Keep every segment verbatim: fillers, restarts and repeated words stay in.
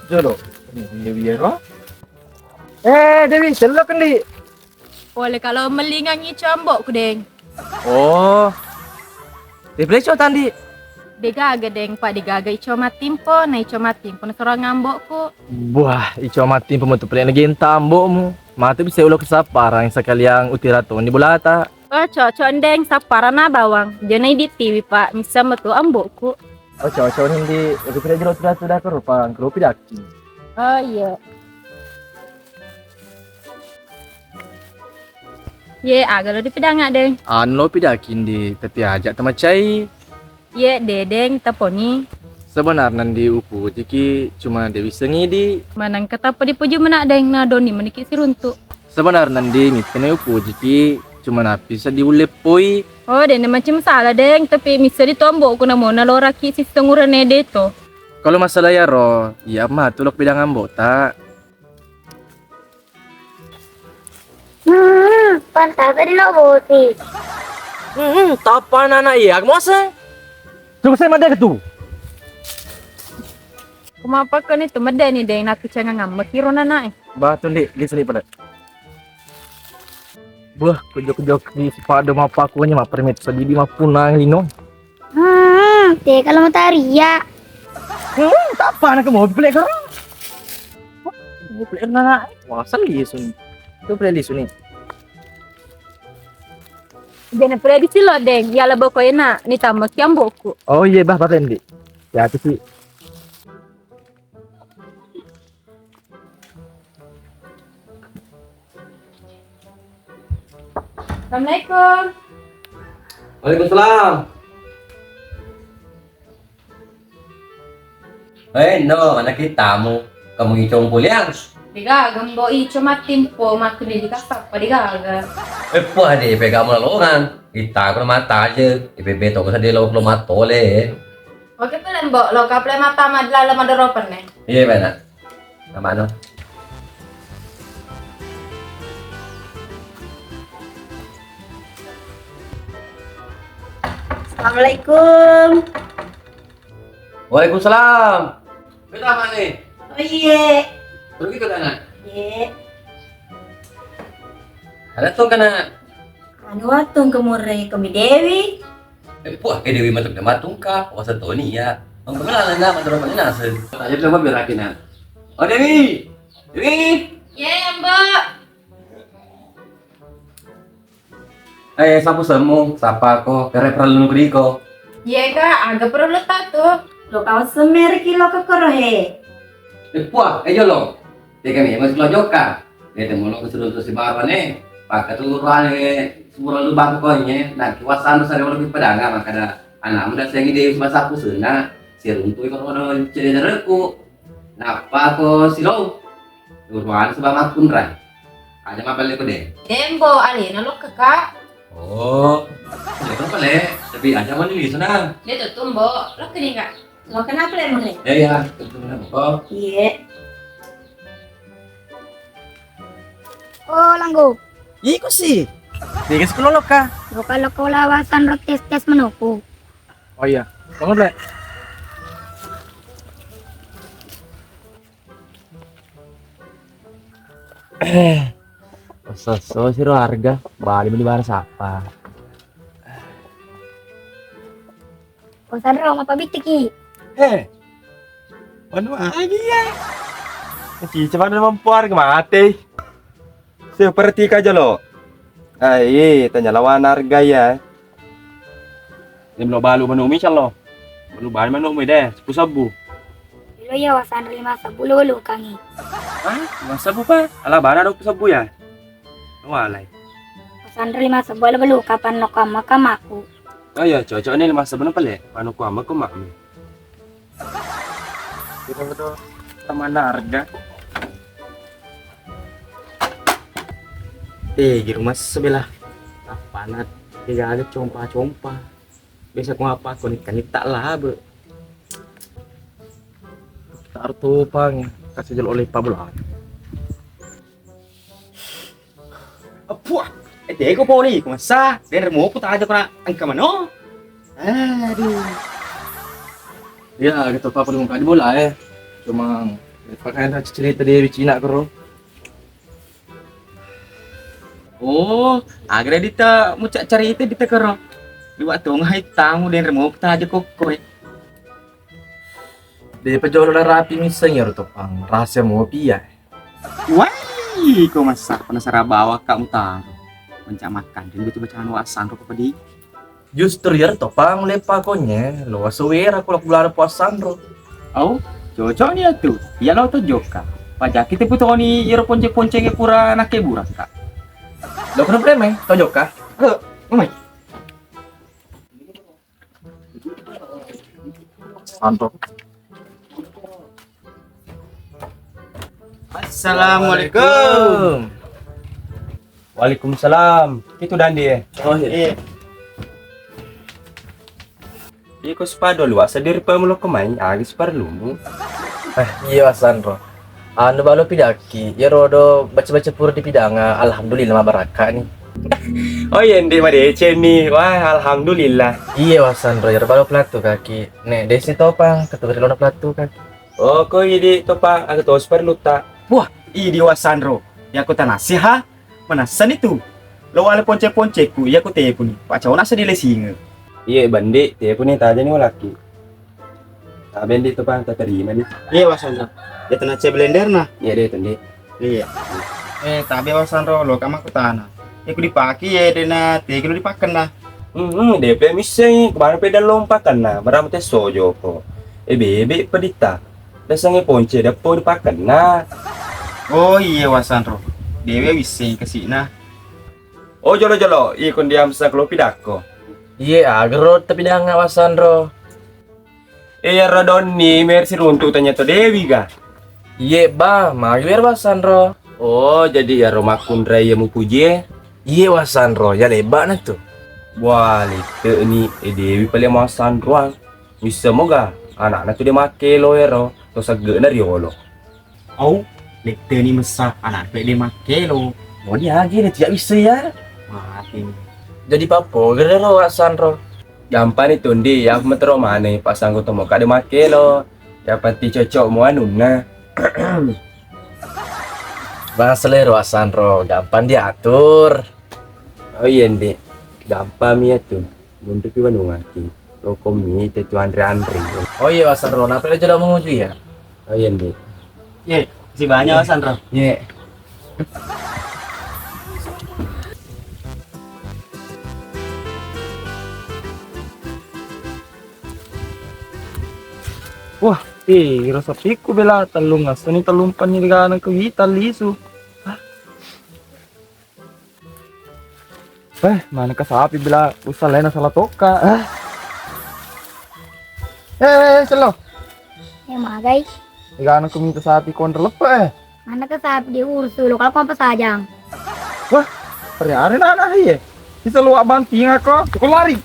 Jolo. Ini Dewi ya, ro? Eh, Dewi, sello kendi. Pole kalau melingang ico ambo'ku, Deng. Oh. Depresi tandi. Degaga, Deng, Pak, degaga ico matimpo, na ico matimpo na sorang ambo'ku. Buah, ico matimpo metu pele na genta ambo'mu. Matu bisa ulo kesaparang sekalian utira toni bolata. Oh, cocok, Deng, sapparana bawang. Jana idi tiwi, Pak, missa metu ambo'ku. Oh, cocok, Nindi. Oke, pele jero tuda-tuda ke rupa, kelupi daki. Oh, iya. Ye, aga lo dipidanga, Deng? Anu lo pidaki, Ndi, tapi aja temacai. Ye, Dedeng, taponi. Sebenarna, Ndi, upujiki cuma Dewi Sengidi. Manang ketapa dipuji mena, Deng, na doni meniki siruntu. Sebenarna, Ndi, mittene upujiki cuma napisa diuleppoi. Oh, dene macam salah, Deng, tapi missa ditombo'ku namona loraki sisteng urane deto. Kalau masalah yaro, iya matu lo pidang ambo ta. Hmm, pantas di lo bosi. Hmm, tapa nana iya mose. Terus saya mada tu. Kumapa kau ni tu mada ni, Deng, nak cengang ngambek kiro nana eh. Bah, tu, Ndi, di sini pada. Buah, kujok-kujok di sepadu mapakunya mapermit sedidi mapunang lino. Hmm, tega lo mataria. Hmm, tak apa nak mau beli karo. Mau beli nana. Wah, seli sun. Tu beli sun ni. Jana prediksi lo, Deng. Ya lebo ko ena, ni tamo kiamboku. Oh iya, bah, paten, Ndi. Ya, tu sih. Assalamualaikum. Waalaikumsalam. Eh, no, mana kitamu? Kamu icong kuliah? Digaga, Mbok, ico matimpo, makkuni dikasappa, digaga. Eh, puah deh, pegamu lalongan. Kita aku mata aja, ipe beto kasa dia lo lo matole. Oke, pale, Mbok, lo kaple mata madlala madoropen ne. Iya, benar. Namano. Assalamualaikum. Waalaikumsalam. Kita mana? Oh iya. Pergi ke sana. Iya. Ada tuh kena. Anu, wattung kemurre kemi Dewi. Eh, puah, ke Dewi matu de matungka, wasa toni ya. Engka mela nanda matu ropa nase. Aja coba biar aku na. Oh, Dewi. Dewi. Iya, ya, Mbok. Eh, sapu semu, sapa ko, kere perlu nukri ko. Iya, Kak, aga perlu tak tuh? Lo kau semere kilo ke koro he. Eh, puah, eh, jolo. Tega memang silo jokka. Bete molo kesuruh tu si baru ne. Paka tu ruane sepura lubang ko nye. Nah, kiwasan sare wala ki pedanga makada anak muda sengi de masaku sena. Siruntu ko rodo cede dereku. Napa ko silo? Ruane sebab makunrai. Aja mapalle ko de. Dembo alena lokka, Kak. Oh. Ya pale. Tapi aja mani sana. Dia tuh tumbo. Lokka ni, Kak. Lo kenapa le mure? Ya, ya, tentu kenapa kok? Iya. Oh, langgo. Iko sih. Tiga sepuluh lo kah? Lo kalau kau lawasan rot tes tes menoku. Oh iya, bangun le. Osso-osso siro harga, bali meli bara sapa. Ko sanro mapabittiki. He. Manu agi ya. Ki cuma mampu harga mate. Seperti ka jolo. Ai, tanya lawan harga ya. Dem lo balu manu misal lo. Balu balu manu mi de, sepuluh sebu. Lo ya wasan lima sebu lo lo kangi. Hah? Lima sebu pa? Ala bana dua puluh sebu ya? Walai. Wasan lima sebu lo balu kapan lo kama kamaku. Oh iya, cocok nih lima sebu pale. Manu ku amma ku makmi. Kita betul teman harga. Eh, di rumah sebelah. Apa nak? Tiga ada compa-compa. Biasa ku apa? Aku nikah tak lah, be. Taruh topang, kasih jelo oleh Pak Bulan. Apuah, eh, teko poli, ku masa, dan remo ku tak aja kena engka mano. Aduh. Ya, gitu Pak, aku di bola eh. Cuma Pakana cerita Dewi Cina kero. Oh, agre dita mucak cerita dita kero. Liwat tong hai tamu den remo taja kokko e. De pejolo la rapi misseng iyaro Topang, rahasia mopi ya. Wai, ko massa penasara bawa kak mutaro. Mencak makan dan baca-bacaan wasan ro pedi. Justru iyaro Topang lepa konye, lo waso wera kula kula ro puasan ro. Au, cocok ni atu. Iya lo to joka. Pajaki te putoni iyaro ponce-ponce nge pura nake burak kak. Lo kena preme, to joka. Ke, umai. Mantap. Assalamualaikum. Waalaikumsalam. Itu Dandi, eh? Oh, iya. Iko sepado lu, asa diri pamu lo kemai, agi separlumu. Eh, iya, Wasanro. Anu balo pidaki, iyaro do baca-baca pura di pidanga, alhamdulillah mabaraka ni. Oh iya, ndi madeceng ni. Wah, alhamdulillah. Iya, Wasanro, iyaro balo pelattu kaki. Nek desi Topang, ketemu ri lona pelattu kaki. Oh, ko idi Topang, aku tos perlu tak? Wah, idi Wasanro. Ya aku tanasi ha. Manessani tu. Lo wale ponce-ponceku, iya ku tepuni. Pak Cauna sedih lesinge. Iye, Bandi, tepuni tajani walaki. Tabe ndi Topang, taterima ni. Iya, Wasanro. Ya tena ce blender na. Iya deh, tendi. Iya. Eh, tabe Wasanro, lo kama kutana. Iku dipake ya dena tegi lo dipakenna. Hmm, hmm, depe misseng, kemana peda lompa kenna, meramu te sojo ko. Eh, bebe pedita. Dasange ponce deppo dipakenna. Oh iya, Wasanro. Dewe wisseng kasina. Oh, jolo-jolo, iko ndiam saklopi dakko. Iye, agero tapi danga Wasanro. Iyaro Donni, mer siruntu tanya to Dewi ga? Iye, Ba, magi wer Wasanro. Oh, jadi iyaro makkunrai iya mupuji e? Iye, Wasanro, ya lebak na tu. Wah, lette ni, e Dewi pale Wasanroang. Wisseng moga, anakna tu de makkelo ero, to seggena riolo. Au, letteni messa anak pe de makkelo. Modi agi de tidak bisa ya. Mati. Jadi pappo gere ro Wasanro. Gampang itu ndi, ya metero mana pasanggo tomo kade makkelo. Ya pasti cocok mo anunna. Bang selero Wasanro, gampang diatur. Oh iya ndi, gampang mi ya tu. Mundupi wanungaki. Lokomi tetu anre-anre. Oh iya, Wasanro, napa aja udah menguju ya? Oh iya ndi. Ye, si banyak Wasanro. Ye. Wah, eh, rasa piku bela telung asani telung panni digana ke wita lisu. Eh, mana ke sapi bila usah lain salah toka. Ah. Eh, eh, eh, selo. Eh, magai. Ega anu ku minta sapi kontra lepe eh. Mana ke sapi diurus dulu kalau kompas sajang. Wah, hari-hari nana iya. Bisa luak banting aku, aku lari.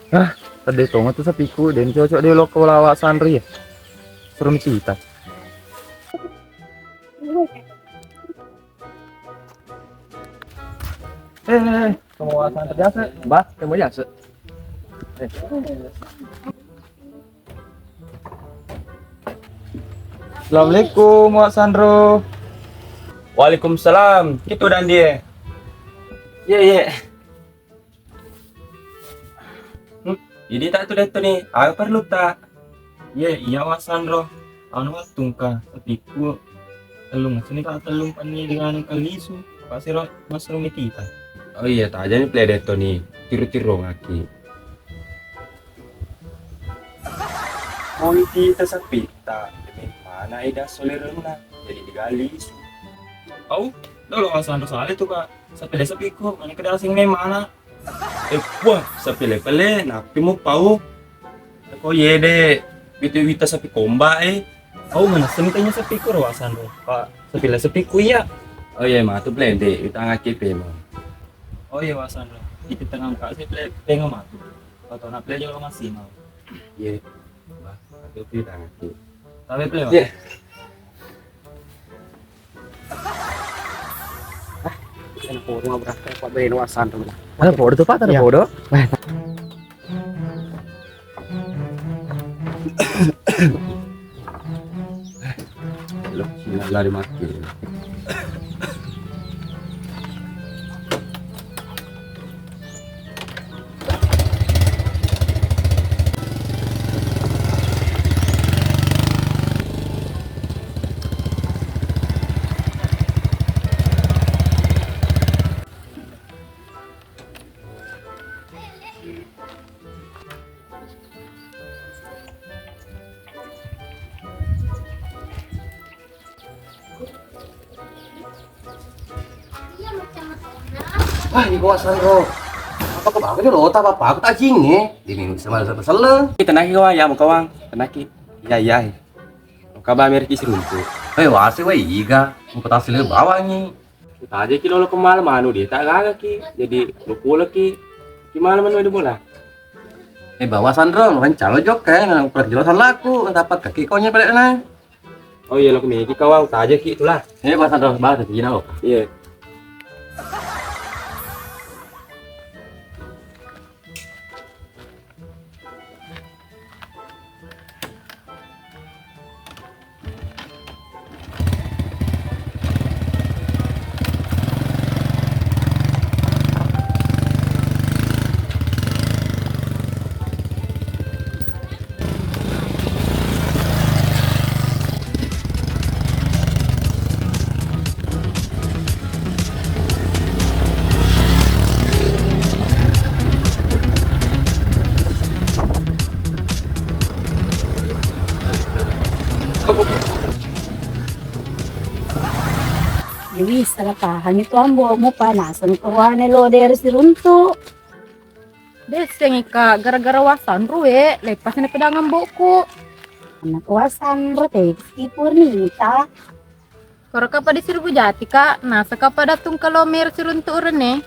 Ah, tadi tonga tu sapiku, dan cocok dia lo ke lawa Sanri ya. Seru kita. Eh, eh, eh, semua santai biasa. Bah, semua biasa. Eh. Assalamualaikum, Wak Sandro. Waalaikumsalam. Itu dan dia. Iya, iya. Hmm, jadi tak tu, Dato ni, aga perlu tak? Ye, iya Wasanro. Anu wattungka, sapiku tellung asuni ka tellung panni dengan kalisu, pasiro masro mitita. Oh iya, tajani pele Dato ni, tiru-tiru ngaki. Oh, mitita sapita, demi mana ida soliruna, jadi digalisu. Au, dolo Wasanro sale tu ka, sapele sapiku, mana kedasing mana? Eh, wah, sapele-pele, napi mu pau? Ko yede, wita-wita sapi komba, eh. Au, mana sentenya sapiku ro Wasanro. Pak, sapele sapiku iya. Oh iya, matu plende, wita ngaki pema. Oh iya, Wasanro. Itu tengah muka sih, plende, tengah matu. Kau tahu nak plende juga masih mau. Iya. Wah, itu wita ngaki. Tapi plende. Iya. Ada podo, Pak, ada podo. Iya. Podo. Wah. Lari mati. Ah, iko Wasanro. Apa kebangun lo tak apa-apa, aku tak cinge. Di minum sama seleng. Tenaki kawan, ya mau kawan. Tenaki. Iya, iya. Kabar merki siruntu. Eh, wase wai iga. Mau petas le bawangi. Tajaki lolo kemalem anu de tak gaga ki. Jadi lo pula ki. Ki malem anu de bola. Eh, bawa Sandro, makan calo jok kae, nang perjelas laku, dapat kaki konya pada nai. Oh iya, lo kemiki kawang, tajaki itulah. Eh, bawa Sandro, bawa tadi nau. Iya. Jadi salah paham itu ambo, mau panasan keruane lo dari siruntu. Deseng ika gara-gara Wasanro e, lepas na pedang amboku. Anak Wasanro te, si Purnita. Koro kapa di Seribu Jati, Kak? Nasa kapa datung kalau mer siruntu urene?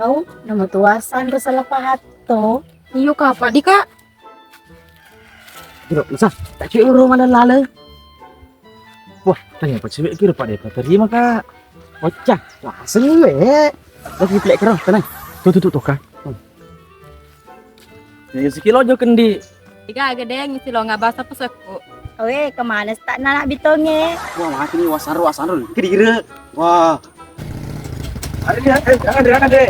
Au, nama tu Wasanro salah pahatto. Iyo, kapa di, Kak? Kiro, bisa, tak cuy ro malah lale. Wah, tanya apa cewek kiro pada terima, Kak. Wacah, langsung we. Lagi plek kero, tenang. Tuh, tuh, tuh, tuh, Kak. Ya, sekilo jo kendi. Tiga gedeng, isi lo nggak basah pesekku. Owe, kemana setak nanak bitonge? Wah, mati nih, Wasanro, Wasanro. Kedire. Wah. Ayo, ya, eh, jangan, jangan, deh.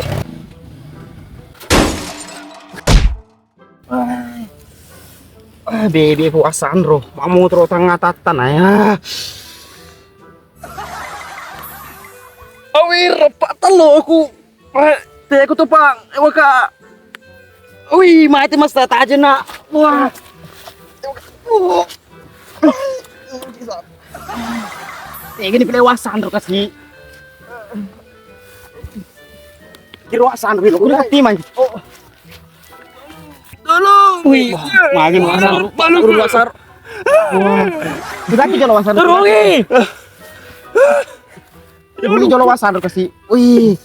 Ah, bebe ku Wasanro, mamu terus tengah tatan ya. Awir, Pak, telo aku. Eh, teku tuh, Pak. Waka. Wih, mati mas tajena. Wah. Tega ni pelewasan ro kasi. Kiro asan ro lo. Udah mati man. Tolong. Wih, magi wasan ro. Balu wasan. Wah. Sudah ki jolo wasan ro. Tolong. Ibu ni jolo wasan ro kasi. Wih.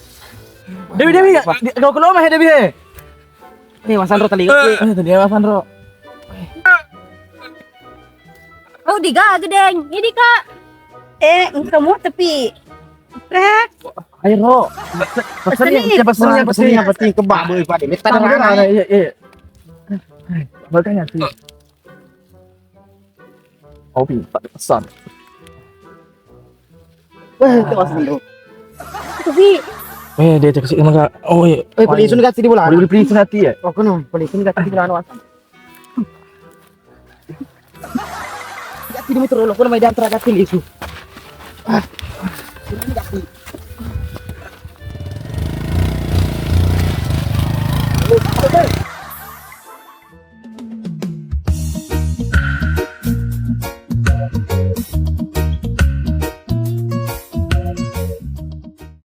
Dewi, Dewi, kau keluar mah Dewi he. Nih, Mas Andro tadi. Eh, tadi Mas Andro. Oh, diga gedeng. Ini, Kak. Eh, engka mo tapi. Rek. Ayo, Ro. Pesen, pesen, pesen, pesen, pesen, pesen, kebab, boy, Pak. Ini tadi mana? Iya, iya. Makanya sih. Oh, pintar pesan. Wah, itu Mas Andro. Itu sih. Eh, dia cek sih maka. Oh, iya. Eh, polisi nggak sih di bola? Polisi nggak sih ya? Oh, kono, polisi nggak sih di bola, Mas. Nggak sih di motor lo, kono mai diantar nggak sih itu. Ah, ini nggak sih.